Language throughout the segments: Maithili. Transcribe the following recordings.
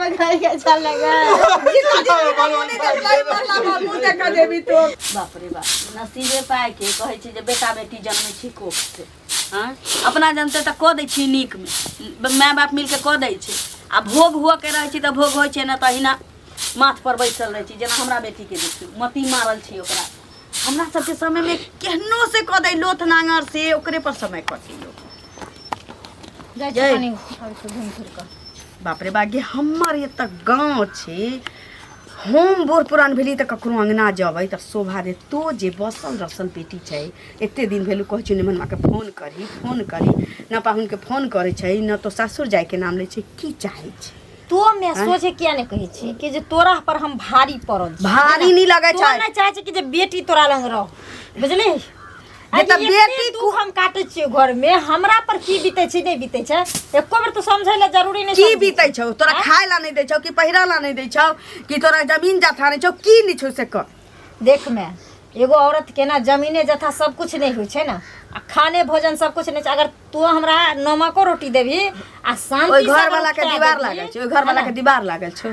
में गई के चल लगा। बाप रे बाप, नसीबे पाइ के कहै छै जे बेटा बेटी जन्मै छी कोख से। आँय, अपना जनते तऽ कऽ दै छी नीकमे, माय बाप मिलके कऽ दै छै। आ भोग हुअ के रहै छै तऽ भोग होइ छै, नहि तऽ अहिना माथ पर बैसल रहै छी। जेना हमरा बेटीके देखियौ, मती मारल छी ओकरा। हमरा सबके समयमे केहनो से कऽ दै लोथ नांगर से, ओकरे पर समय कटै लोक। जाइ छी जय। कनि आबै छी घुमि फिर कऽ। बाप रे बा गे, हमर एतऽ गाँव छै। हम बूढ़ पुरान भेली तऽ ककरो अङ्गना जेबै तऽ शोभा दे। तो जे बसल रसल बेटी छै, एते दिन भेलू कहै छै निमनमाके फोन करही, फोन करही, न पाहुनके फोन करै छै, न तो सासुर जाइके नाम लै छै। की चाहै छै? तो मैं सोचे किया नहीं कहै छी कि जे तोरा पर हम भारी पड़ल छी। भारी नहीं लगै तो छै। नहीं चाहै छी कि जे बेटी तोरा लग रह, बुझली? जे तऽ अरे बेटी एते दुख हम काटै छियै घर में, हमरा पर की बीतै छै नहीं बीतै छै, एको बेर तो समझै ला जरूरी नहीं की समझै। बीतै छौ तोरा? खाय ला नहीं दै छौ कि पहिरा ला नहीं दै छौ कि तोरा जमीन जथा नहीं छौ, की नहीं छौ से कह। देख मैं, एगो औरत के ना जमीने जथा सब कुछ नहीं होइ छै ना, आ खाने भोजन सब कुछ नहीं छै। अगर तू हमरा नमको रोटी देबही आ शांति ओहि से घर अगर वाला के खा दीवार देबही, लागल छै, ओहि घर वाला है के ना? दीवार लागल छौ।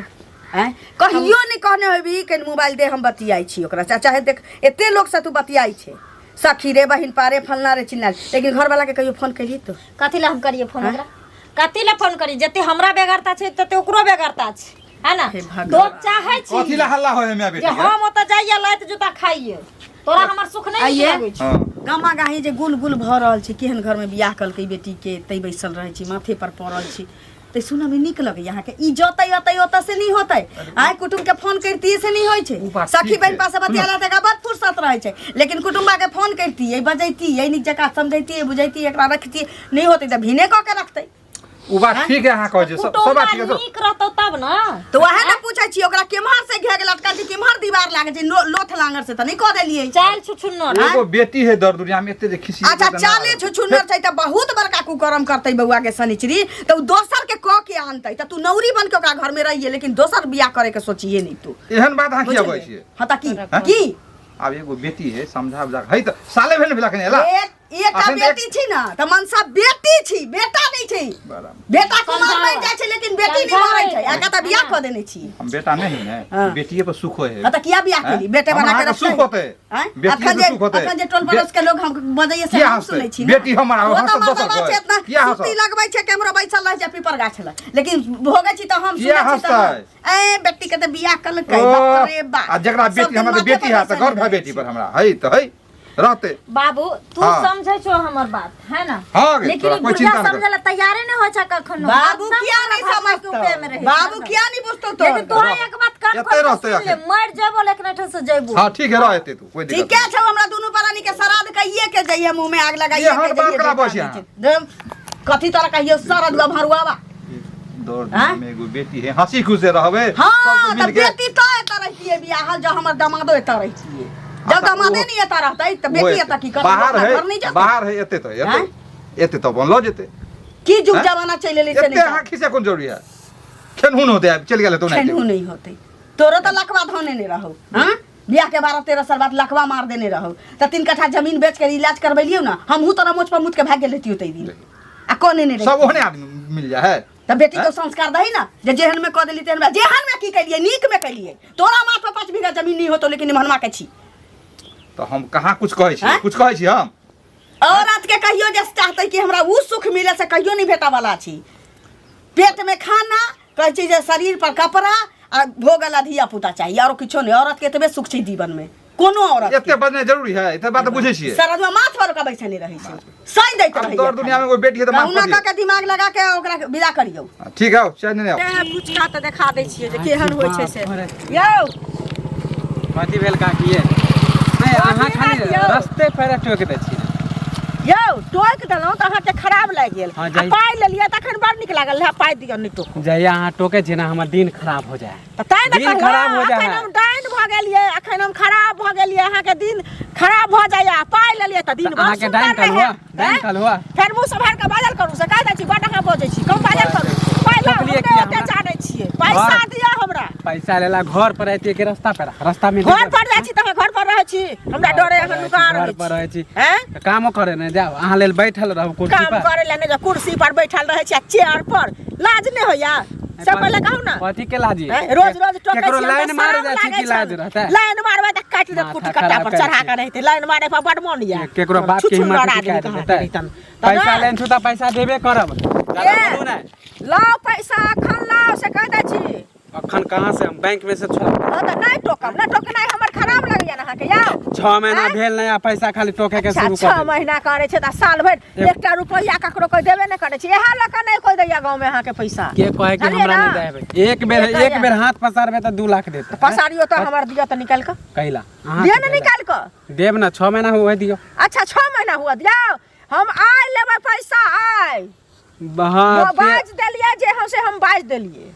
आँय, कहियो नहि कहने होबी कनि मोबाइल दे, हम बतियाइ छी ओकरा से। चाहे देख एते लोकसँ तू बतियाइ छै, सखी रे, बहिन पारे, फलना रे, चिल्ला रे, लेकिन घरवाला के कहियो फोन केलही तो? कथी ला हम करिए फोन ओकरा? कथी ला फोन करी? जते हमरा बेगरता छै तते ओकरो बेगरता छै, है ना? हे भगवान। तो चाहै छी कथी ला हल्ला होय है माय जे बेटी के? हम ओतऽ जाइए लात जूता खाइए, तोरा हमर सुख नहीं नीक आइए। लगै छौ। हाँ। गामा गाही जे गुल गुल भऽ रहल छै, केहन घरमे बियाह कलकै बेटीके, तै बैसल रहै छी, माथे पर पड़ल छी, तऽ सुनऽमे नीक लगैए अहाँके? ई जतै अतै ओतऽ से नहि होतै। आइ कुटुम्बके फोन करितियै से नहि होइ छै। ओ बात सखी ठीक बहिन छै। पास बतियाला तऽ एकरा बड़ फुर्सत रहै छै, लेकिन कुटुम्बाके फोन करितियै, बजैतियै, नीक जकाँ समझैतियै बुझैतियै, एकरा रखतियै, नहि होतै तऽ भिने कऽ के रखतै। ओ बात ठीक है, अहाँ कहै छी सब सब बात ठीक है। नीक रहतौ तब ना। तऽ वएह ने पूछै छी, ओकरा केम्हर से घेर लटकल छै, केम्हर दीवार लागै छै? लोथ लांगर से तऽ नहि कऽ देलियै? चाल छुछुन्नर। एगो बेटी है दर दुनिया में, एते जे खिसी। अच्छा, चाले छुछुन्नर छै तऽ बहुत बड़का कुकर्म करतै बौआ के शनिचरी, तऽ उ दोसर के कऽ के आनतै तऽ तू नौरी बन के ओकरा घर में रहिए, लेकिन दोसर बियाह करे के सोचिए नहीं तू। एहन बात अहाँ किया कहै छियै? हाँ तऽ की की? आब एगो बेटी है, समझा बुझा है तऽ साले भेल ने भेला कने एला। एक एकटा अखन तऽ बेटी छी ना तऽ मनसा बेटी छी, बेटा नहीं छी। बराबर। बेटा कुमार समझाओ। बनि जाइ छै लेकिन बेटी नहीं मरै छै। आगा तऽ बियाह कऽ देने छी। हम बेटा नहीं है ने। हाँ। बेटिए पर सुख होय है। हाँ तऽ किया बियाह केली? बेटे हमरा बना के अहाँके रखतै? सुख होतै। आँय? बेटिए अखन से जे सुख होतै। अखन जे टोल पड़ोस के लोग हम बजैये से किया हम हंसतै? सुनै छी ना। बेटी हमर ओ तऽ हंसत दोसर मर्दबा कोइ। छै इतना किया हंसत? सुती लगबै छै, कैमरा बैसल रहै छै पीपर गाछ लग, लेकिन भोगै छी तऽ हम किया सुनै छी तऽ हंसतै? ए बेटी के तऽ बियाह केलकै। ओ, बाप रे बाप। आ जकरा सब बेटी दिन हमरा तऽ माथे बेटी पर है तऽ बैसल गर्व है रहै बेटी छी। पर हमरा है तऽ है रहते। बाबू, तू हाँ। समझै छो हमर बात है ना? हाँ गे, लेकिन तोरा ई कोई बुढ़िया चिंता न कर। समझे ला तैयारे नहीं होइ छै कखनो। बाबू हरदम किया हमरा नहीं भाषा के उपाय में समझतौ? रहै छै बाबू हरदम। किया नहीं बुझतौ तोहर? लेकिन तोरा एक बात कान एते खोल के रहतै सुन ले, अखन। मर जेबो लेकिन एठाम से जैबो। हाँ ठीक है, रह एते तू, कोई दिक्कत ठीके नहीं। छौ, हमरा दुनू प्राणी के श्राद्ध कहिए के जइहे, मुंह में आग लगाइए ये के हर बात जइहे। करा बेटा बसिया। नहि छै। दम, कथी तोरा कहियो सरद भरुआवा? दौड़ हाँ? में एगो बेटी है, हंसी खुशी रहबे। हाँ सब तऽ मिल के बेटी तऽ एतऽ रहितियै बियाहल, जँ हमर दमादो एतऽ रहितियै। जब अच्छा, दमादे ओ- नहीं एतऽ रहतै तऽ ओ बेटी एतै। एतऽ की करतै? बाहर अपना है घर नहीं जेतै? बाहर है, एते तऽ आँय? एते एते तऽ अपन लऽ जेतै। की जुग आँय? जमाना चलि एलै से एते नहि अहाँ खिसे कोन जरूरी है? खेनहुन होतै, आब चलि गेल हेतौ नहि। खेनहु नहीं होतै। तोरो तऽ लकवा धोने नहि रहौ। हाँ, बियाह के 12-13 साल बाद लकवा मार देने रहौ तऽ 3 कट्ठा जमीन बेच के इलाज करबेलियौ ना। हमहूँ तोरा मोच पर मुत के भागि गेल रहितियौ तै दिन आ कोने नहि सब रहितियौ। ओहने आदमी मिल जाए है। तऽ बेटी के संस्कार दही ना जे जेहन में कऽ देली तेहन में। जेहन में की केलियै? नीक में केलियै। तोरा माथ पर 5 बीघा जमीन नहीं होतो, लेकिन निमहनमा के छी। तऽ हम कहाँ कुछ कहै छी? आँय? कुछ कहै छी हम? औरत के कहियो जे चाहते कि हमरा उ सुख मिले, से कहियो नहीं भेटा वाला छी। पेट में खाना, कहै छी जे शरीर पर कपड़ा आ भोगल धिया पुता चाहिए, आरो किछो नहीं। औरत के एतबे सुख छै जीवन में, कोनो औरत के। एते बजनाइ जरूरी है? एते बात बुझै छियै। सरदुआ माथ पर ओकरा बैसने रहै छै, सही दैत आब रहै। दौड़ दुनिया में कोई बेटी है तऽ माफ कहुना कर दियौ। कऽ के दिमाग लगा के ओकरा विदा करियौ। हाँ, ठीक है, चाय नहीं आओ। फुचका तऽ देखा दै छियै जे केहन होइ छै से यौ। कथी भेल काकी ये? नहीं, अहाँ खाली बात यौ? रस्ते पर टोक दै छी। यौ, टोकि देलहुँ तऽ अहाँके खराब लागि गेल। हाँ, आ जाइ- पाइ लेलियै तखन बड़ नीक लागल रहए। पाइ दिअ, नहि टोकू। जहिया अहाँ टोकै छी ने, हमर दिन खराब हो जाए। तऽ तैं ने दिन कहलहुँ, खराब हो जाइ अखन है। हम डाइन भऽ गेलियै, अखन हम खराब भऽ गेलियै। अहाँके दिन खराब भऽ जाइए। आ पाइ लेलियै तऽ दिन तऽ बड़ अहाँके सुन्दर डाइन रहै। कल हुआ? डाइन हैं? कल हुआ? फेर मुँह सम्हारि कऽ बाजल करू से कहि दै छी। बड्ड अहाँ बजै छी, कम बाजल करू। पाइ लाउ, टोकलियै हम किया नहि ओते हमरा? जानै छियै। पैसा दिअ हमरा। पैसा लेला घर पर अयतियै कि रस्ता पर? रास्ता में घर पर जाइ छी तऽ अहाँ घर पर रहै छी? हमरा डरे अहाँ नुका घर रहै पर छी। रहै छी। हैं? तऽ कामो करे नहि जाउ, अहाँ लेल बैठल रहू कुर्सी काम पर। करे लए नहि जाउ, कुर्सी पर बैठल रहै छी आ चेयर पर। लाज नहि होइया? से पहिले कहू ना। कथी के लाज? हैं, रोज रोज टोकै केकरो छी, हमरा लाइन मारे शरम जाइ छी लागै कि लाज छल। रहतै? लाइन मारबै तऽ काटि देत माथा कुटी कट्टा खराब पर करै चढ़ा छी। कऽ रहतै। लाइन मारे पर बड मोन यऽ। केकरो बाप के छुछुन हिम्मत आदमी की काटि कहाँ देतै? रहितन। तऽ पैसा ने, लेन छु तऽ पैसा देबे करब। ज्यादा ए, बोलू नहि। लाउ पैसा अखन लाउ से कहि दै छी। अखन कहाँ से हम बैंक में से छह हँ तऽ नहि टोकब ने, टोकनाइ हमर खराब लगैया ने अहाँके यौ। 6 महीना भेल नहि आ पैसा खाली टोके के अच्छा शुरू 6 कर देली। महीना करै छै तऽ साल भरि एकटा रुपैआ ककरो कोइ देबे नहि करै छै। इएह लऽ कऽ नहि कोइ दैया गाँवमे अहाँके पैसा। के कहे कि बुझलियै हमरा ना? नहि देबै? एक बेर के कहैया? एक बेर हाथ पसारबै तऽ 2 लाख देतै। पसारियो तऽ हमर दिअ तऽ निकालि कऽ। कैला अहाँ? दिअ ने निकालि कऽ। देब ना, 6 महीना हुए दियौ। अच्छा, 6 महीना हुआ दियौ। हम आइ लेबै पैसा आइ। हाँ। बाजि देलियै जे हम से हम बाजि देलियै।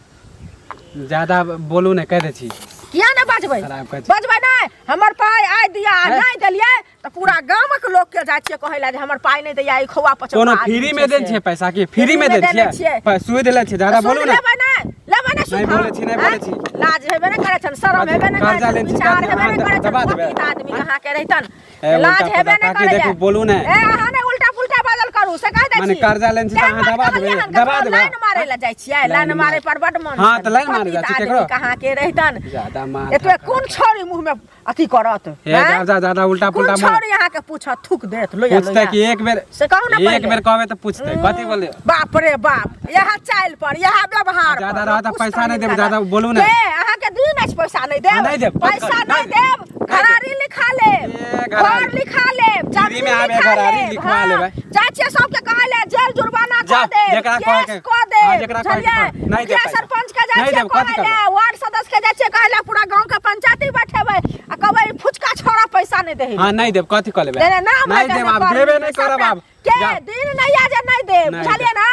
ज्यादा बोलू नहि, कहि दै छी। किया नहि बाजबै? खराब कहै छी। बजबै नहि। हमर पाइ आइ दिअ आ हैं? नहि देलियै तऽ पूरा गामक लोकके जाइ छियै कहै लए जे हमर पाइ नहि दैया ई खौआ पचौआ कोनो आदमी फ्री छै में देने से। छियै पैसा की फ्री में देने देने छियै? छियै। सूद लै छियै। ज्यादा सूद बोलू ना। लेबै नहि, लेबै नहि सूद नहि हम। बोलै छी, नहि बोलै हैं? छी। लाज हेबे नहि करै छनि, शरम हेबे नहि करै कर्जा छनि, लेने छी, विचार कर्जा हेबे नहि अहाँ करै दबा छनि। देबै। पतित आदमी कहाँ के रहितन। ए, लाज उल्टा हेबे पुल्टा नहि काकी, करैया। देखू, बोलू नहि। ए, अहाँ नहि उल्टा पुल्टा बाजल करू से कहि दै मने छी। कर्जा लेने छी तऽ तें अहाँ बात दबा देबै, कहलियै हन, दबा ककरो देबै। लाइन मारै लए जाइ छियै? लाइन लाइन मारै मार- पर बड मन हाँ, छनि। तऽ लाइन मारै जाइ पतित छी आदमी केकरो? कहाँ के रहितन। ज्यादा माथा एतबे कोन छौरी मुँह में अथी करत? हे हैं? जा जा, ज्यादा उल्टा कोन पुल्टा मत। छौरी अहाँके पूछत, थूक देत लोया पूछतै लोया? कि एक बेर से कहू ने एक पहिले। बेर कहबै तऽ पूछतै कथी बोले। बाप रे बाप, इएह चालि पर इएह व्यवहार ज्यादा पर रहत तऽ लोक पैसा नहि देब, पूछतै। ज्यादा बोलू नहि। के अहाँके दिन अछि पैसा नहि देब? हाँ, नहि देब। पैसा नहि नहि देब। देब, घरारी लिखा लेब। ए, घरारी। घर लिखा लेब, फ्री जमीन में आबे, लिखा घरारी लेब। लिखवा हाँ, लेबै। जाइ छियै सबके कहै ले, जेल जुर्माना जा, कऽ देब, जेकरा कहै केस के- कऽ हाँ, देब। जेकरा कहै के बुझलियै? कह। नहि देब मुखिया पैसा। सरपंच के जाइ नहि छियै देब, कथी कहै ले, करबै? वार्ड सदस्य के जाइ छियै कहै ले, पूरा गाँव के पंचायती बैठेबै आ कहबै ई फुचका छोड़ा पैसा नहि देही। हाँ, नहीं देब, कथी कऽ लेबै? नहीं, नाम नहीं है देब आब, कहने देबे पर नहीं करब आब। के जा। दिन नहीं आ जे नहीं देब। नहीं बुझलियै ना?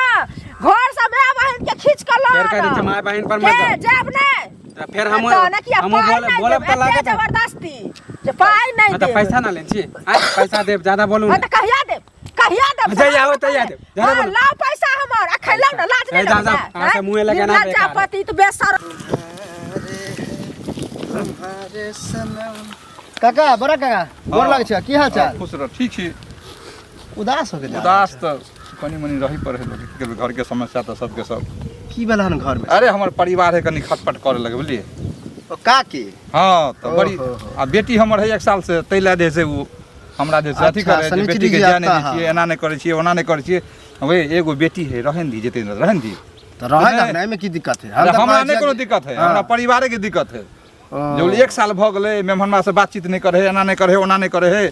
घर से माय बहिन के खींच के लऽ फेर कहै आनब। छै माय बहिन पर मत के जाउ। जायब नहि। तऽ फेर हमहूँ तऽ ने किया हमहूँ पाइ बोलब नहि बोलब देब, तऽ एते लागत। जबरदस्ती जे पाइ नहीं हाँ, तऽ देब। पैसा ना लेने छी आँय, पैसा देब, ज्यादा बोलू हाँ, नहि। तऽ कहिया देब, कहिया देब? जहिया आबै तहिया देब। ज्यादा हाँ, बोलू। लाउ पैसा हमर अखन लाउ ने। लाज ए, नहीं जा, जा, लगैया, अहाँ से हैं? मुँहे लगेना निर्लज्जा बेकार है। पतित बेसर। काका, बड़ा काका, गोर लागै छै। की हाल चाल? खुश रह, ठीक छी। उदास हो गेल? उदास तऽ कनि मनि रही पर है लोक, की करबै, घरके समस्या तऽ सबके सब। की भेल हन घर में? अरे, हमर परिवार है कनि खटपट करे लगे, बुझलियै? ओ काकी? हाँ, तऽ बड़ी ओहो। आ बेटी हमर है एक साल से, ताहि लए जे छै ओ हमरा जे छै अथी अच्छा, करे जे शनिचरी बेटीके जे जाय नहि आता दै छियै, एना नहि करै छियै, ओना नहि करै छियै। वे एगो बेटी है, रहन दी, जते रहन दी। तऽ रहै नहि। दहक ने, एहिमे की दिक्कत है? अरे, तऽ हमरा कहै नहि छियै कोनो कि- दिक्कत है। हाँ। हमरा परिवारे के दिक्कत है। ओ। जब एक साल भऽ गेलै, मेहमानवा से बातचीत नहि करे है, एना नहि करे है, ओना नहि करे है,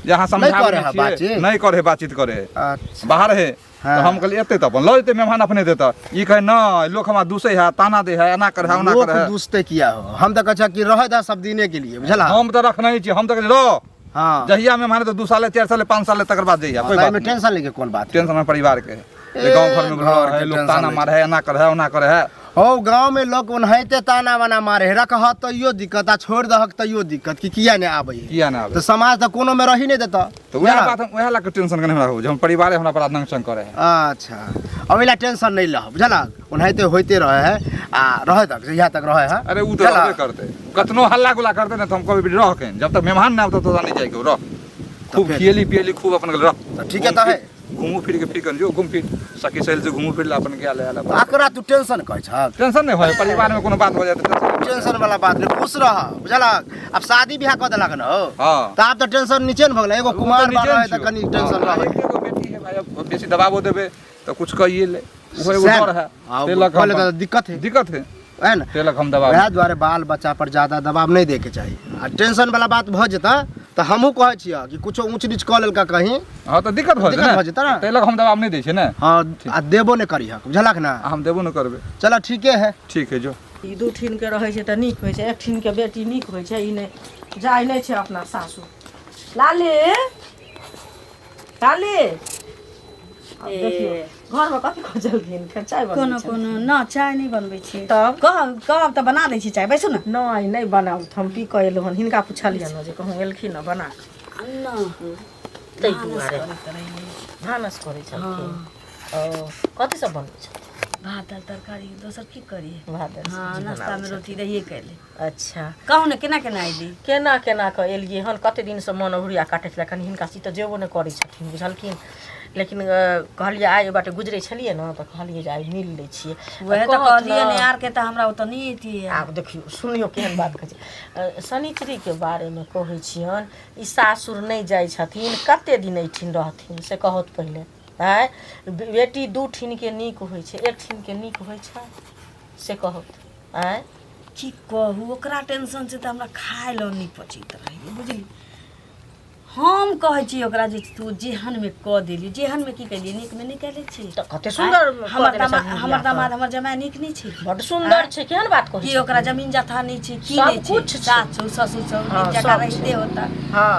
जे अहाँ समझाबै करे है नहि छियै। बातचीत? नहि करे है बातचीत, करे है। अच्छा। बाहर है। हाँ। तऽ हम कहलियै एतै तऽ अपन लऽ जेतै मेहमान अपने देतै। ई कहै नहि, लोक हमरा दूसै है, ताना दे है, एना करे है, ओना लोक करे है। दूसते किया हो? हम तऽ कहै छियै कि रहै दह सब दिने के लिए, बुझला? हम तऽ रखने ही छी, हम तऽ कहलियै रह। हाँ। जहिया मेहमान तऽ 2 साले, 4 साले, 5 साले, तकर बाद जहिया कोई एहिमे बात नहीं। टेंशन लेके कोन बात है? टेंशन हमर परिवार के है। जे ए, गाँव घर में घर है के लोग टेंशन ताना लै मारे है, एना करे है, ओना करे है। हो, गाँव में लोग ओनाहिते ताना वाना मारे है। रखह तैयो दिक्कत आ छोड़ दहक तैयो दिक्कत कि किया नहि आबै है। किया नहि आबै? तऽ समाज तऽ कोनो में रही नहि देता। तऽ वएह बात हम वएह लए कऽ टेंशन कनि हमरा हो जे हम परिवारे हमरा पर नंग संग करे है। अच्छा, अब एला टेंशन नहीं लह, बुझला? ओनाहिते होइते रहे है आ रहे तक जहिया तक रहे है। अरे, उ तऽ बुझला? रहबे करतै, कतनो हल्ला गुल्ला करतै ने तऽ हम कहबै रह केन, जब तक मेहमान ना आवतौ तो नहीं जाइके, रह। खूब फेर- खियली पियली खूब अपन रह। तऽ ठीके तऽ है। घूमू फिर के फिर कन जो घूम फिर सखी सहेली से घूमू फिर ला अपन गया ले आला। अकरा तू टेंशन कहै छह? टेंशन नहीं होय, परिवार में कोनो बात हो जाए तो टेंशन। टेंशन वाला बात नहीं, खुश रह, बुझला? अब शादी बियाह कऽ देलक न हो। हाँ। तऽ आब तऽ टेंशन नीचे ने भऽ गेलै। एगो कुमार बार रहे तऽ कनि टेंशन हाँ, रहे। एगो बेटी है भाई, अब बेसी दबावो देबे तऽ कुछ कहिए ले, ओहो एगो सएह डर है। हाँ, तेलक हम कहले तऽ दिक्कत है। दिक्कत है। है ने? तेलक हम दबाव। वएह दुआरे बाल बच्चा पर ज्यादा दबाव नहि दैके चाही आ टेंशन वाला बात भऽ जेतै तऽ हमहूँ कहै छियै कि कुछो ऊँच नीच कऽ लेलका कहीं। हाँ, तऽ दिक्कत भऽ दिक्कत भऽ जेतै ने। तेलक हम दबाव नहि दै छियै ने। हाँ, आ देबो नहि करिहक, बुझलक ने? आ हम देबो नहि करबै। चलो, ठीके है। ठीक है, जो। ई दू ठीनके रहै छै तऽ नीक होइ छै, एक ठीनके बेटी नीक होइ छै। ई नहि जाइ नहि छै अपना सासु। लाली, लाली, आब देखियौ घरमे कथी खोजलखिन, फेर चाय बनबै कोनो छथिन। कोनो न, चाय नहि बनबै छियै। तब? कहब कहब तऽ बना दै छी चाय, बैसू ने। नहि, नहि बनाउ, हम पी कऽ एलहुँ हन। हिनका पुछलियनि जे कहूँ एलखिन हँ बना कऽ। न। ताहि दुआरे भानस करै छलखिन। ओ कथी सब बनबै छथिन? भात दालि तरकारी, दोसर की करियै? भात दालि हाँ। सब्जी नाश्तामे बनाबै रोटी रहिए कैले। छथिन। अच्छा। कहू ने, केना केना अयली? केना केना कऽ एलियै हन, कते दिनसँ मन अहुरिया काटै छलै कनि हिनका। ई तऽ जेबो नहि करै छथिन, बुझलखिन? लेकिन कहलियै आइ बाटे गुजरै छलियै ने तऽ कहलियै जे आइ मिल लै छियै। वएह तऽ कहत कहलियै ने। ने यार के तऽ हमरा ओतऽ नहि अयतियै। आब देखियौ, सुनियौ केहन बात कहै छै। शनिचरीके बारेमे कहै छियनि, ई सासुर नहि जाइ छथिन, कते दिन एहिठिन रहथिन से कहत पहिले। आँय, बेटी दू ठिनके नीक होइ छै, एक ठिनके नीक होइ छै से कहत? आँय, की कहू, ओकरा टेंशन छै तऽ हमरा खाय लए नहि पचैत रहैए, बुझली? हम कहै छी ओकरा जे तू जेहनमे कऽ देली, जेहनमे की केलियै, नीकमे नहि कयले छी। तऽ कते सुन्दर कऽ हमर देने दामाद छथिन हमर बियाह। दामाद, हमर जमाय नीक नहि छै? बड्ड सुन्दर छै। केहन बात कहै की छै? ओकरा जमीन जथा नहि छै की? सब नहि छै? कुछ छै। सास छौ, ससुर छौ, हँ, नीक जकाँ सब छै। रहिते होता, हँ,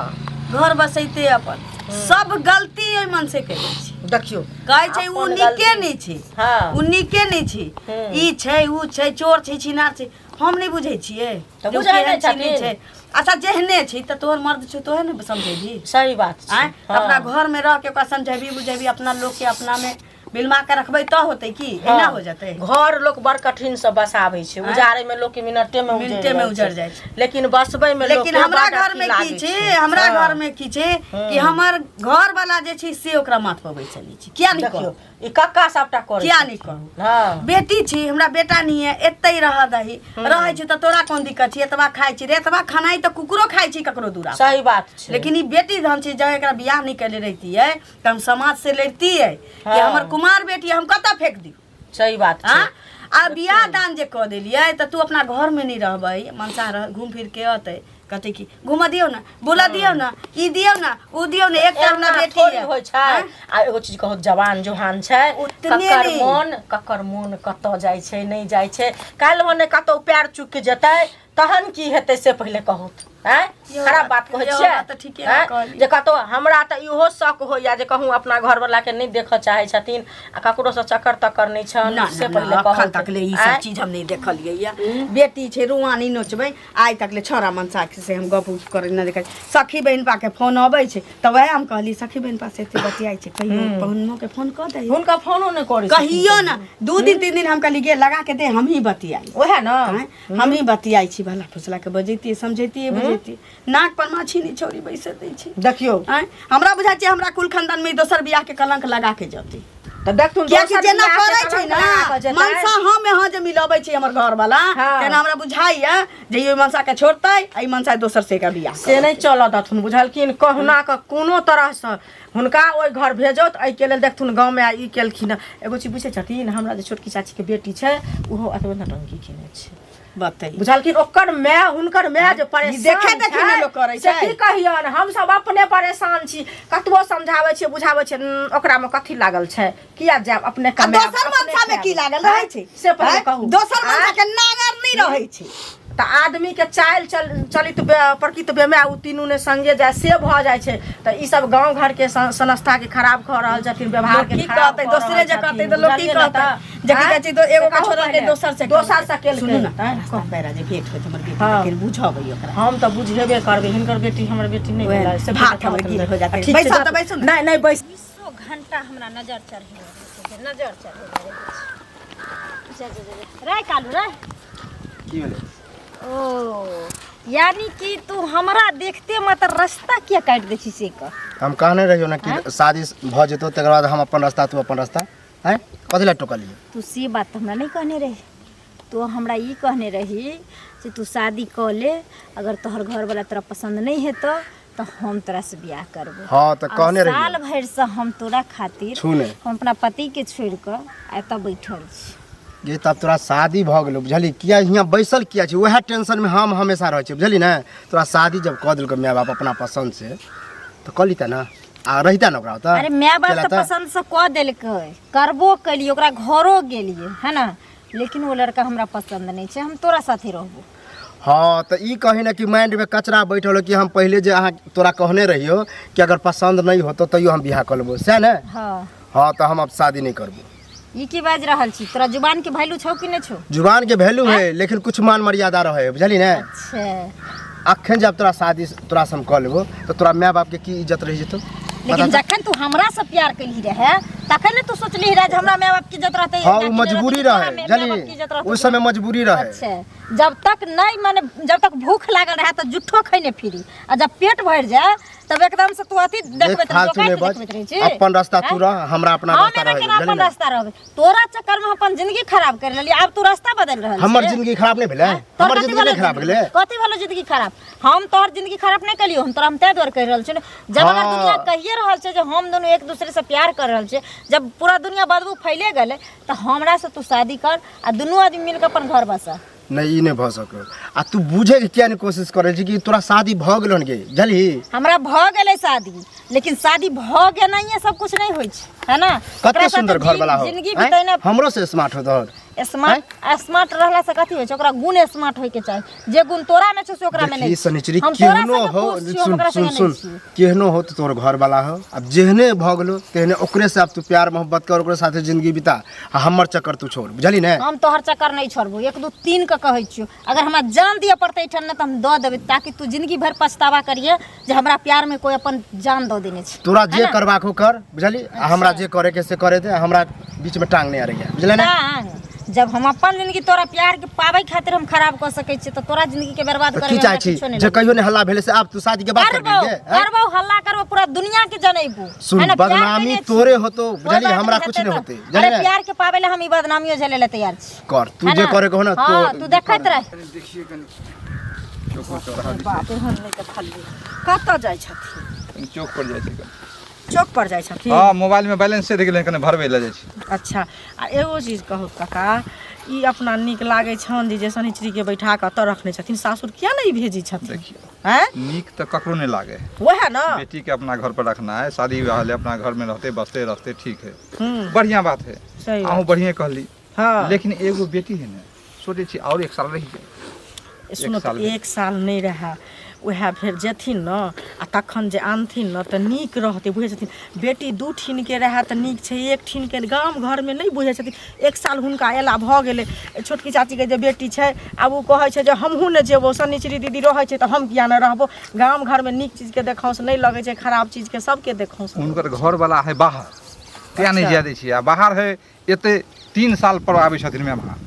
घर बसैते अपन। सब गलती ओहि मन से केले छै। देखियौ, कहै छै ओ अपन नीके गलती। नहि छै। हँ, ओ नीके नहि छै। हूँ। ई छै, ऊ छै, चोर छै, छिनार छै। हम नहि बुझै छियै तऽ जे ओ बुझै नहि केहन छै, नहि छथिन। छै। अच्छा, जेहने छै तऽ तोहर मर्द छौ, तोहे ने समझेबही। सही बात छै। आँय, अपना घर में रह के ओकरा समझेबी बुझेबी, अपना लोक के अपना में मिलमा के रखबै तऽ होतै की? एना हो जेतै? घर लोक बड़ कठिन से बसाबै छै। उजाड़े में लोक के मिनटे में उजड़ मिनटे में उजड़ जाइ छै। लेकिन बसबै में लोक लेकिन के हमरा बड घर अथी में की लागै छै, हमरा हँ। घर में की छै कि हमर घर वाला जे छै से ओकरा माथ पर बैसल छै। किया नहि देखियौ, कहू? ई कक्का सबटा करै किया छथिन। नहि कहू? हँ। बेटी छी हमरा, बेटा नहीं है, एते रह दही। रहै छै तऽ तोरा कोन दिक्कत छै? एतबा खाइ छी रे, एतबा खेनाइ तऽ कुकुरो खाइ छै ककरो दूरा। सही बात छै। लेकिन ई बेटी धन छै। जब एकरा बियाह नहि केले रहितियै तऽ हम समाज से लड़तियै कि हमर कुमार बेटी हम कतऽ फेंक दियौ? सही बात छै। आँ, आ बियाह दान जे कऽ देलियै तऽ तू अपना घरमे नहि रहबै? मनसा रह, घूम फिर के अतै, कहतै कि घूमऽ दियौ ने, बुलऽ दियौ ने, ई दियौ ने, उ दियौ ने। एकटा हमरा एना बेटी थोड़ी यऽ। होइ छै। आ एगो चीज कहू, जवान जोहान छै। ओतने ककर नहि। मोन, ककर मोन कतऽ जाइ छै, नहि जाइ छै। काल्हि भने कतौ पैर चुकि जेतै तहन की हेतै से पहिले कहू। आँय, इहो खराब बात- बात कहै इहो छियै? बात तऽ ठीके आँय? कहलियै। जे कतौ हमरा तऽ इहो शक होइया जे कहूँ अपना घरवला के नहि देखऽ चाहै छथिन आ ककरो से चक्कर तक्कर नहि छनि ना से ना पहिले ना, कहू। अखन तक ले ई सब आँय? चीज हम नहि देखलियै या। बेटी छै, रुआ नहि नोचबै। आइ तक ले छौड़ा मनसा से हम गप उप करै नहि देखै। सखी बहिनपा के फोन अबै छै तऽ वएह हम कहली, सखी बहिनपा से एते बतियाइ छै, कहियो पहुनो के फोन कऽ दही। हुनका फोनो नहि करै छथिन। कहियो ना। 2 दिन 3 दिन हम कहली, गे लगा के दे, हमही बतियाई। ओएह ने। आँय, हमही बतियाइ छी, भला फुसला के बजैतियै, समझैतियै, बुझैतियै। नाक पर माछी नहि छौड़ी बैसे दै छै। देखियौ। आँय, हमरा बुझाइ छै हमरा कुल खानदान में ई दोसर बियाह के कलंक लगा के जतै। तऽ देखथुन, कियाकि दोसर जेना बियाह के करै छै कलंक लगा कऽ ने जेतै। मनसा हम यहाँ जे मिलबै छै हमर घर वाला, तेना हमरा बुझाइया जे ई मनसा के छोड़तै आ ई मनसा दोसर से के बियाह से नहि चलऽ देथुन, बुझलखिन? कहुना कऽ कोनो तरहसँ हुनका ओहि घर भेजो। तऽ एहिके लेल देखथुन, गाँवमे आइ ई केलखिन हँ। एगो चीज बुझै छथिन, हमरा जे छोटकी चाचीके बेटी छै, ओहो एतबे नौटंकी केने छै। बतै बुझलखिन, ओकर माय, हुनकर माय जे परेशान देखे देखी ने छै, लोक करै से छै। की कहियन, हमसब अपने परेशान छी। कतबो समझाबै छियै, बुझाबै छियै, ओकरामे कथी लागल छै? किया जायब? अपने आ कमायब, दोसर अपने मनसा में की खायब। लागल रहै छै? से पहिले आँय? कहू। दोसर मनसा आँय? के नांगर नहि रहै छै। तऽ आदमी के चालि चल चलित प्रकृत बेमाय ओ तीनू ने संगे जाय से भऽ जाइ छै। तऽ ई सब गाँव घर के संस्था के खराब कऽ रहल छथिन, व्यवहार लोक के की खराब कहतै? कऽ दोसरे रहल जे कहतै छथिन, तऽ लोक की बुझलियै ने? कहतै? तऽ जे की आँय? कहै छै तो एगो से के कहू छोड़लकै, पहिले। दोसर से दोसर से केलकै। सुनू केलकै। ने, रास्ता पैरा जे भेंट होइत हमर बेटी, लेकिन बुझबै ओकरा। हम तऽ बुझेबे करबै। हिनकर बेटी हमर बेटी नहि वएह, भेलै से भात हमर कहत गिल नहि। हो जातै। ठीक छै, बैसब तऽ जा- बैसू ने। नहि नहि, बैस। बीसो घंटा हमरा नजर चढ़ेने रहै छै, नजर चढ़ेने रहै छै। जा जा जा जा। रे कालू रे। की भेलै? ओ यानी कि तू हमरा देखते मत रास्ता किया काटि दै छी से कह। हम कहने रहियो ने कि शादी भऽ जेतौ तकर बाद हम अपन रास्ता, तू अपन रास्ता। आँय, कथी लए टोकलियै? तू से बात तऽ हमरा नहि कहने रही। तू हमरा ई कहने रही जे तू शादी कऽ ले, अगर तोहर घरवाला तोरा पसन्द नहि हेतौ तऽ हम तोरा से बियाह करबो। हँ, तऽ आ कहने रहियै। साल भरिसँ हम तोरा खातिर छू ने। हम अपना पतिके छोड़ि कऽ एतऽ बैठल छी। ये तब तोरा शादी भऽ गेलौ, बुझली? किया हियाँ बैसल किया छी? उएह टेंशनमे हम हमेशा रहै छी, बुझली ने? तोरा शादी जब कऽ देलकौ माय बाप अपना पसन्द से तऽ कऽ लितै ने आ रहितै ने ओकरा ओतऽ। अरे माय बाप केला तऽ पसन्द से कऽ देलकै, करबो केलियै, ओकरा घरो गेलियै है ने, लेकिन ओ लड़का हमरा पसन्द नहि छै। हम तोरा साथे रहबो। हँ, तऽ ई कही ने कि माइंडमे कचरा बैठल हो कि हम पहिले जे अहाँ तोरा कहने रहियो कि अगर पसन्द नहि होतो तैयो हम बियाह कऽ लेबो, सएह ने? हँ। हँ, तऽ हम अब शादी नहि करबो। ई की बाजि रहल छी? तोरा जुबान के वैल्यू छौ कि नहि छौ? जुबान के वैल्यू है, लेकिन कुछ मान मर्यादा रहे है, बुझली ने? अच्छा। अखन जब तोरा शादी तोरा से हम कऽ लेबो तऽ तोरा माय बाप के की इज्जत रहि जेतौ? लेकिन जखन तू हमरा से प्यार केलही रहे तखन ने तू सोचलिही रहे जे हमरा माय बाप के इज्जत रहतै। हाँ, या ओ कि नहि मजबूरी रहतै, रहे, तोरा माय बाप के बुझली? इज्जत रहतै। ओहि समय मजबूरी रहे। अच्छा। जब तक नहीं माने जब तक भूख लागल रहे तऽ जुट्ठो खैने फिरी आ जब पेट भरि जाए तब एकदम से तू अथी देख देखबैत रह, फालतू जोकाइत नहीं बज देखबैत रहै छी। अपन रास्ता तू आँय? रह, हमरा अपना हम रास्ता एना रहे, केना बुझलही अपन ने? रास्ता रहबै? तोरा चक्कर में हम अपन जिंदगी खराब कर लेलियै, आब तू रास्ता बदलि रहल हमर छे। जिंदगी खराब नहीं भेलै? आँय? तोहर हमर कथी जिंदगी नहीं भेलौ खराब जिंदगी? भेलै? कथी भेलौ जिंदगी खराब? हम तोहर जिंदगी खराब नहीं कलियो, हम तोरा हम ताहि दुआरे कहि रहल छियौ ने। जब अगर हाँ। दुनिया कहिए रहल छै जे हम दुनू एक दूसरे से प्यार कर रहल छियै, जब पूरा दुनिया बदबू फैले गेलै तऽ हमरा से तू शादी कर आ दुनू आदमी मिलके अपन घर बसा। नहीं, ई नहीं भऽ सकै। आ तू बुझे के किया नहीं कोशिश करै छी कि तोरा शादी भऽ गेल हन गे, बुझलही? हमरा भऽ गेलै शादी, लेकिन शादी भऽ गेनाइए सब कुछ नहीं होइ छै, है ना? कते ओकरा साथे सुंदर घर वाला हो, जिंदगी आँय? बितेना। हमरो से स्मार्ट हो तोहर। स्मार्ट स्मार्ट रहला से कथी होइ छै? ओकरा गुण स्मार्ट होय के चाही, जे गुण तोरा में छौ से ओकरा में देखी नहीं। शनिचरी, हम तोरा केहनो संगे हो, खुश छियौ, हम सुन ओकरा सुन संगे सुन नहि छियै। केहनो हो तो तोहर घर वाला हो, अब जेहने भऽ गेलो तेहने ओकरे से अब तू प्यार मोहब्बत कर, ओकरे साथे जिंदगी बिता आ हमर चक्कर तू छोड़, बुझली ने? हम तोहर चक्कर नहीं छोड़बो, 1 2 3 के कहै छियौ। अगर हमरा जान दिअ पड़तै एहिठाम ने तऽ हम दऽ देबै, ताकि तू जिंदगी भरि पछतावा करिहे जे हमरा प्यार में कोई अपन जान दऽ देने छै। तोरा है जे ना? करबाक हो कर, बुझली? आ हमरा जे करे के से करे दे, हमरा बीच में टांग नहीं आ रही है, बुझले ने? टांग जब हम अपन जिंदगी तोरा प्यार के पाबै खातिर हम खराब कऽ सकै छियै तऽ तोरा जिंदगी के बर्बाद तऽ करबै की हमरा चाहै छी किछो नहि जे लगै। कहियो ने हल्ला भेलै से आब तू शादी के बाद करबौ करबही गे, आँय? करबौ हल्ला करबौ, पूरा दुनिया के जनैबू, सुन, है ना? प्यार बदनामी केने छी। तोरे होतो, कोई बुझली? बात हमरा नहीं कुछ हेतै नहीं तऽ। होते, बुझली अरे ने? प्यार के पाबै ला हम ई बदनामियो झेलै ला तैयार छी। कर तू है जे ना? करे के हो ना। हाँ, तो तू देखैत रह। देखिए कनी चौक पर चौराहा दिस। बाप रे, हम नहि देखलियै। कतऽ जाइ छथिन? कनी चौक पर जाइ छै कनी। चौक पर जाइ छथिन? हाँ, मोबाइल में बैलेंस से देख गेलै, कनी भरबै लए जाइ छै। अच्छा, आ एगो चीज कहू काका, ई अपना नीक लागै छनि जे शनिचरी के बैठा कऽ एतऽ रखने छथिन? सासुर किया नहि भेजै छथिन? देखियौ, आँय? नीक तऽ ककरो नहीं लागे है। वएह ना। बेटी के अपना घर पर रखना है, शादी विवाह ले अपना घर में रहते बसते रहते ठीक है, हम्म बढ़िया बात है। सही बात। अहूँ बढ़िया कहली, हाँ। लेकिन एगो बेटी है ने, सोचे छी और 1 साल रही जाए। सुनो एक साल तऽ भेल। 1 साल नहि रहए, उएह फेर जेथिन ने आ तखन जे आनथिन ने तऽ नीक रहतै। बुझै छथिन बेटी 2 ठीनके रहए तऽ नीक छै, 1 ठीनके गाम घरमे नहि बुझै छथिन। 1 साल हुनका अयला भऽ गेलै। छोटकी चाचीके जे बेटी छै आब ओ कहै छै जे हमहूँ नहि जेबौ, शनिचरी दीदी रहै छै तऽ हम किया नहि रहबो। गाम घरमे नीक चीजके देखौंस नहि लगै छै, खराब चीजके सबके देखौंस। हुनकर घर वाला है बाहर, तें नहीं अच्छा। जाय दै छियै। आ बाहर है एते 3 साल पर आबै छथिन मेहमान,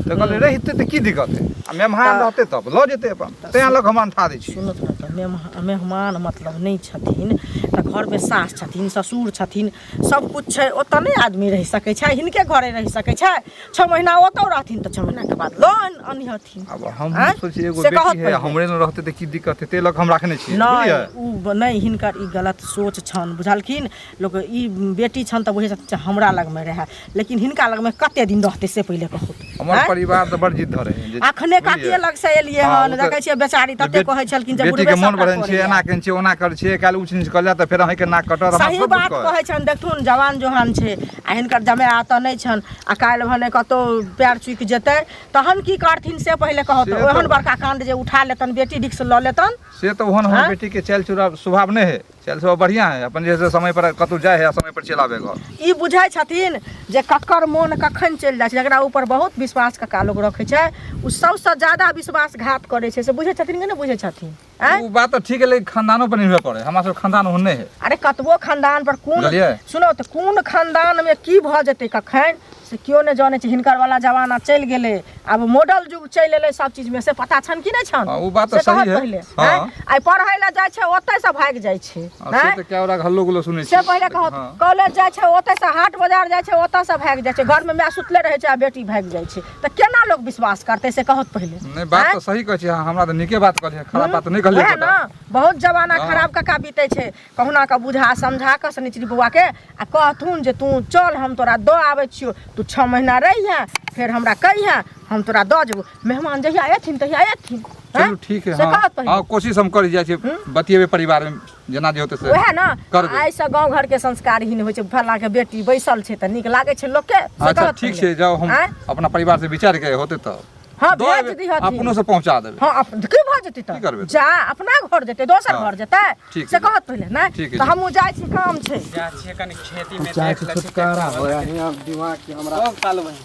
तऽ कहलियै रहितै तऽ की दिक्कत है, आ मेहमान रहतै तब लऽ जेतै अपन, तें लऽ कऽ हम अंठा दै छी। सुनत ने तऽ मेहमान मतलब नहि छथिन तऽ घरमे सास छथिन, ससुर छथिन, सब कुछ छै, ओतऽ नहि आदमी रहि सकै छै, हिनके घरे रहि सकै छै। 6 महीना ओतऽ रहथिन तऽ 6 महीनाके बाद लऽ अनिहथिन। आब हम आँय? सोचियै एगो से कहत बेटी है, पहिले। हमरे न रहतै तऽ की दिक्कत है, ते लऽ कऽ हम राखने छियै, नहि बुझलियै? ओ नहि, हिनकर ई गलत सोच छनि, बुझलखिन? लोक ई बेटी छनि तऽ बुझै छथिन जे हमरा लगमे रहए, लेकिन हिनका लगमे कते दिन रहतै से पहिले कहू। हमर आँय? परिवार तऽ बड़ जिद धरे है जे- अखने बुझलियै? काकिए लग से एलियै हाँ, हन, ओ तऽ देखै छियै बेचारी जे तते कहै छलखिन जे बेटी बुढ़बे के मोन सबटा बढ़ेने छियै, करैया। एना केने छियै, ओना करै छियै, काल्हि ऊँच नीच कऽ लेत तऽ फेर अहाँके नाक कटत, हमरा सही सब कुछ बात कहत। कहै छनि। देखथुन जवान जोहान छै आ हिनकर जमाए एतऽ नहि छनि, आ काल्हि भने कतहु पैर चुकि जेतै तहन की करथिन से पहिले कहू। से तऽ तऽ- ओहन बड़का काण्ड जे उठा लेतनि, बेटी रिक्स लऽ लेतनि। से तऽ ओहन हमर आँय? बेटी के चालि चुरा स्वभाव नहि है, चालि स्वभाव बढ़िया है, अपन जे समय पर कतहु जाइ है आ समय पर चलि आबै घर। ई बुझै छथिन जे ककर मोन कखन चलि जाइ छै, जकरा ऊपर बहुत विश्वास कका लोक रखै छै ओ सबसँ ज्यादा विश्वासघात करै छै, से बुझै छथिन कि नहि बुझै छथिन? आँय? ओ बात तऽ ठीक है, लेकिन खानदानो पर निर्भर पड़े, हमरा सब खानदान ओहन नहि है। अरे कतबो खानदान पर कोन बुझलियै? सुनो तऽ कोन खानदानमे की भऽ जेतै कखन से केओ नहि जानै छै। हिनकर वाला जमाना चलि गेलै, आब मॉडल युग चलि एलै सब चीजमे, से पता छनि कि नहि छनि? हाँ, ओ बात तऽ से कहत सही है। पहिले, हाँ। आँय? आइ पढ़ै लए जाइ छै ओतहिसँ भागि जाइ छै। हाँ, से आँय? तऽ कए गोटा हल्लो गुल्लो सुनै से छियै। पहिले कहत हाँ। कॉलेज जाइ छै ओतहिसँ, हाट बाजार जाइ छै ओतऽसँ भागि जाइ छै, घरमे माय सुतले रहै छै आ बेटी भागि जाइ छै, तऽ केना लोक विश्वास करतै से कहत पहिले। नहि, बात आँय? तऽ सही कहै छियै, हमरा तऽ नीके बात कहलियै, खराब बात नहि कहलियै वएह एकोटा। ने, बहुत जमाना हाँ। खराब कका बीतै छै। कहुना कऽ बुझा समझा कऽ शनिचरी बौआके आ कहथुन जे तू चल, हम तोरा दऽ आबै छियौ, तू 6 महीना रहिहे, फेर हमरा कहिहे, हम तोरा दऽ जेबौ। मेहमान जहिया एथिन तहिया एथिन। चलू ठीक है, से हाँ। कहत पहिले। हाँ, कोशिश हम करी जाइ छी, बतियेबै परिवार में जेना जे होतै से वएह ने, करबै। आइसँ गाँव घरके संस्कारहीन होइ छै। फल्लाँके बेटी बैसल छै तऽ नीक लागै छै लोकके, से अच्छा कहत ठीक पहिले। छै, जाउ हम आँय? अपना परिवार से विचार के होतै तऽ हाँ, दऽ भेज एबै, दिहथिन। अपनो से पहुँचा देबै। हाँ, की भऽ जेतै की करबै तऽ? तऽ? जा अपना घर जेतै, दोसर हाँ। घर जेतै, ठीक से है। कहत पहिले नहि। ठीक है। तऽ हमहूँ जाइ छी, काम छै। जा छियै कनि खेतीमे चाहे देख लै छी। छुटकारा हो या दिमाग के हमरा। ओ पालू भाई,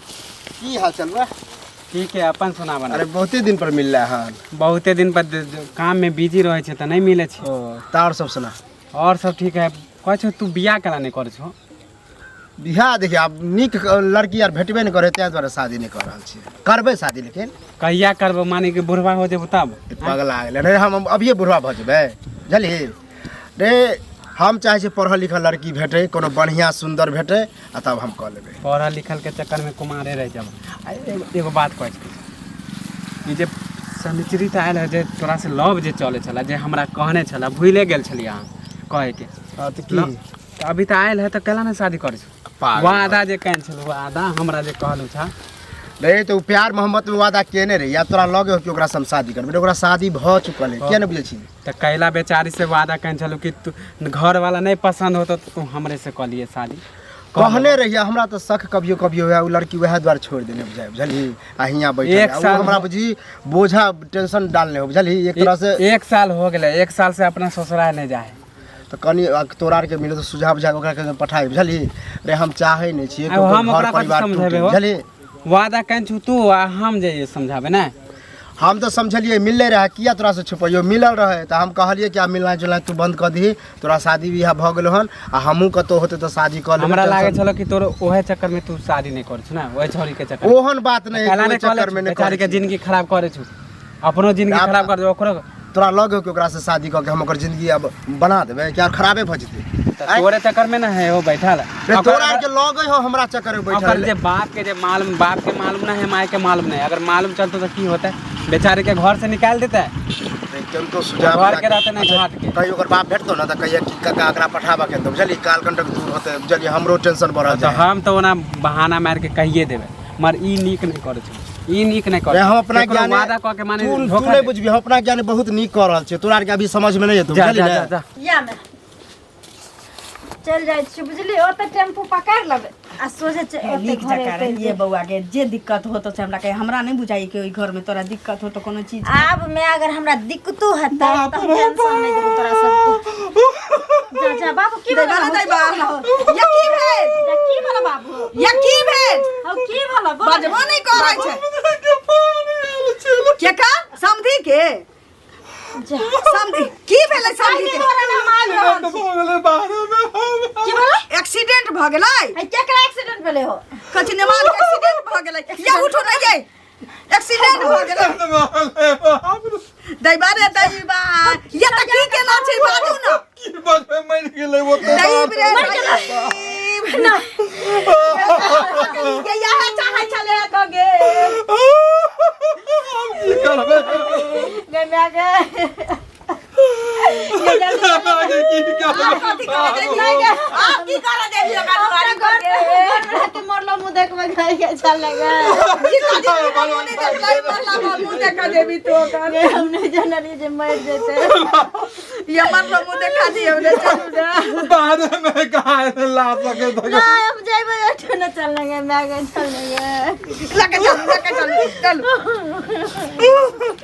की हाल चाल बा? ठीक है, अपन सुना बना। अरे बहुते दिन पर मिल रहा है। बहुते दिन पर काम में बिजी रहै छै तऽ नहि मिलै छै। ओ तार सब सुना। और सब ठीक है। कहै छौ तू बियाह केना नहि करै छौ? बियाह देखिए आब नीक लड़की आर भेटबे नहि करै, ताहि दुआरे शादी नहि कऽ रहल छियै। करबै शादी लेकिन कहिया करबो? माने कि बुढ़वा हो जेबो तब? पगला गेलै रे, हम अभिये बुढ़वा भऽ जेबै बुझलिही रे। हम चाहै छियै पढ़ल लिखल लड़की भेटै, कोनो बढ़िआँ सुन्दर भेटै, आ तब हम कऽ लेबै। पढ़ल लिखल के चक्कर में कुमारे रह जाब। आ एगो बात कहै छी, ई जे शनिचरी तऽ आयल है जे तोरा से लव जे चलै छलै, जे हमरा कहने छलै, भूले गेल छलियै अहाँ कहैके। हँ तऽ की? तऽ अभी तऽ आयल है तऽ केला नहि शादी करै छौ? पागल। वादा जे केने छलहुँ, वादा हमरा जे कहलहुँ छा रे, तऽ ओ प्यार मोहब्बत में वादा केने रही, आब तोरा लगे हो कि ओकरा से हम शादी करबै? ओकरा शादी भऽ चुकल है, किया नहि बुझै छी? तऽ कैला बेचारी से वादा केने छलहुँ कि तू घर वाला नहीं पसंद होतो तऽ तू हमरे से कऽ लिए शादी? कहने रहिए हमरा तऽ शक कभियो कभियो हुए, ओ लड़की वएह दुआरे छोड़ि देने बुझाइ, बुझलही? आ हियाँ बैठल एक है। आ ओ साल हमरा बुझी बोझा टेंशन डालने हो, बुझलही? एक तरह से एक साल हो गेलै, एक साल से अपना ससुराल नहीं जाए। तऽ कनि तोरा आरके मिले तऽ सुझाव बुझा कऽ ओकरा के पठाइ, बुझलही रे? हम चाहै नहि छियै कि आब ओकर हम घर ओकरा कथी परिवार समझेबै टूटे, हो? बुझलही? वादा केने छु तू आ हम जइए समझाबे ने? हम तऽ समझलियै, मिलले रहै, किया तोरा से छुपैयो, मिलल रहै तऽ हम कहलियै कि आब मिलना जुलना तू बंद कऽ दही, तोरा शादी बियाह भऽ गेलो हन, आ हमहूँ कतहु होतै तऽ शादी कऽ लेबै। हमरा लागै टेंशन- छलो कि तोर ओहे चक्कर में तू शादी नहीं करै छु ना, ओहे छोरी के चक्कर में। ओहन बात नहि कैला है, नहीं ओहि चक्कर में करै नहि बेचारी के करै छी। जिंदगी खराब करै छु, अपनो जिंदगी आब- खराब कर दे ओकरो। तोरा लग हो कि ओकरा से शादी कऽ के हम ओकर जिंदगी अब बना देबै कि आर खराबे भऽ जेतै? तऽ तोरे चक्कर में ना है हो बैठल। रे, ओकर- तोरा आरके लगे हो हमरा चक्कर में ओकर बैठल जे बाप के जे मालूम, बाप के मालूम ना है, माय के मालूम नहीं। अगर मालूम चलतो तो की होता? बेचारे के घर से निकाल देता है। तो सुझाव घर के रहते ना घाट के। कहीं ओकर बाप भेटतो ना तऽ कहिया कि काका एकरा पठाबऽ के, बुझलियै? काल कंटक दूर होतै, बुझलियै? हमरो टेंशन बढ़ल तो जाए। हम तो ओना बहाना मार के कहिए देबै, मगर ई नीक नहीं करै छौ, ई नीक नहीं करै। रे, हम अपना केकरो ज्ञाने वादा कऽ के माने तू तू धोखा नहि दे। बुझबी, हम अपना ज्ञाने बहुत नीक कऽ रहल छियै, तोरा आरके अभी समझ में नहि एतौ, जा बुझलियै जा ने? जा जा। या में चल जाइ छी, बुझली? ओतऽ टेम्पू पकड़ लेबै आ सोझे ओते नीक घरे जकाँ उतरि रहिए जेबै। बौआ के जे दिक्कत होतो से हमरा कहे, हमरा नहीं बुझाइए कि ओहि घर में तोरा दिक्कत हो तो कोनो चीज। आब मैं अगर हमरा दिक्कतो हेतै तऽ हम टेंशन नहि देबौ तोरा सबके। जा जा बाबू, की दैबा भेलौ? रे दैबा, या की भेल? जा, की भेलौ बाबू? या की भेल? हौ, की भेलौ? बोल। बजबो नहीं करै छै केकर? समधी के? जा। समधी की भेलै समधी के? की भेलौ? एक्सीडेंट भऽ गेलै। है, केकरा एक्सीडेंट भेलै हो? कथी नेमान के एक्सीडेंट भऽ गेलै। या उठो ने, ये एक्सीडेंट भऽ गेलै। दैबा रे दैबा, या तऽ की केना छै बाजू ने। की बजबै, मरि गेलै ओ तऽ। दैब रे दैब ना, ये इएह चाहै छलै कगे। हम की करबै? गे माय गे, की करबै? कथी करे जेबही? आब की करे जेबही ओकरा दुआरी पर गे? के मरलो मुँह देखबै गई के चल गे। जितना दिन मुँह नहि देखलै मरला पर मुँह देखा जेबही तो ओकर। गे, हम नहीं जानलियै जे मरि जेतै। ये मरलो मुँह देखा दियौ रे, चलू रे। बाहरे में कहाँ ला सके तो? नहीं, हम जेबै ओठो न, चल गे माय गे, चल गे। लके चलू, लके चलू, चलू।